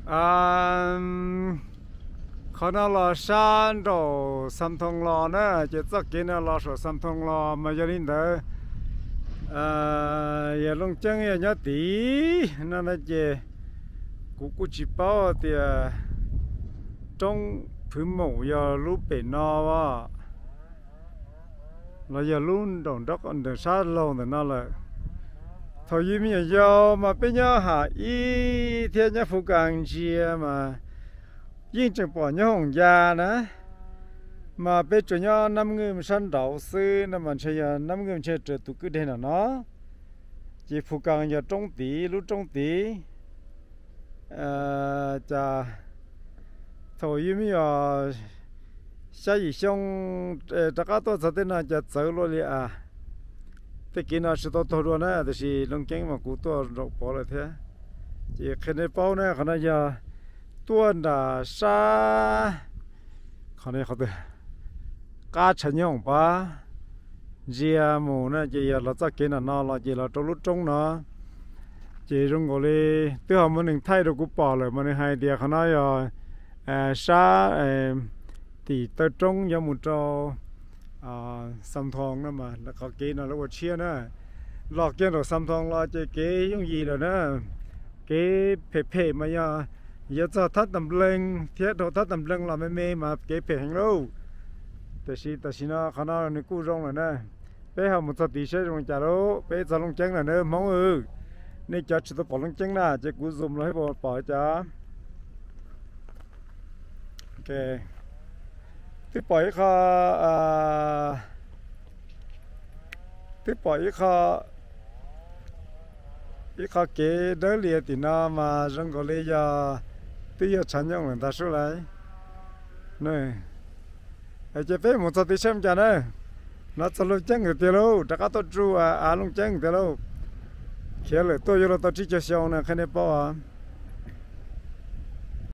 Qhov no los sab nraum Xam Thoo los na, ces txoj kev no los saum Xam Thoo los mas yog li ntawd, yog Looj Ceeb yog nyob tid no na ces kuv kuj tsis paub tias roob Phwv Maum yog lub pem no los yog lub nraum sab laug ntawm no lawm. Thaum yus me nyuam yaus mas peb nyob Ham Ib thiab nyob Phu Kas ntsia mas yeej tseem pom nyob hoom ya na, mas peb tsuas nyob Nab Nwj sab nraud xwb no mas ntshe yog Nab Nwj ntshe raws tus kwj deg no no. Ces Phu Kas yog roob tid, lub roob tid. Cas thaum yus me nyuam xya yim xyoo rov qab tuaj txog tej no cas txawv luaj li as. Tej kev no tsis tau taug dua na, tiam sis Looj Ceeb mas kuv tuaj nraum pov lawm thiab. Ces qhia nej paub na, qhov no yog tuaj nram sab, qhov no qhov twg, qab tshav nyoog pab ntsia mus na ces yog los txoj kev nram no los ces los rau lub roob no. Ces zoo nkaus li twb ho muaj neeg thaij rau kuv pom lawm mas nws hais tias qhov no yog sab tim taw roob yuav mus rau Xam Thoo no mas qhov kev no lawv ua tshiab na. Los kiag nraum Xam Thoo los ces kev yooj yim lawm na. Kev phem phem mas yog yuav txog Thab Tam Nplees thiab dhau Thab Tam Nplees los me me mas kev phem heev lauj. Tiam sis tam sim no qhov no nws kuj zoo lawm na. Peb ho mus txog tid saib zoo li cas lauj, peb txog Looj Ceeb lawm na Hmoob. Nej cov tsis tau pom Looj Ceeb na ces kuv zoom los pom cas. Twb pom ib qho, twb pom ib qho, ib qho kev dawb lias tim no mas zoo nkaus li yog twb yog tshav nyooj lawm ntag sub lauj. Ces peb mus txog tid saib ua cas na. Hnov txog Looj Ceeb tiag tiag lauj, rov qab tuaj tsuj av Looj Ceeb tiag lauj. Khiav lawm tuaj yuav luag tau tsib caug xyoo na qhia nej paub.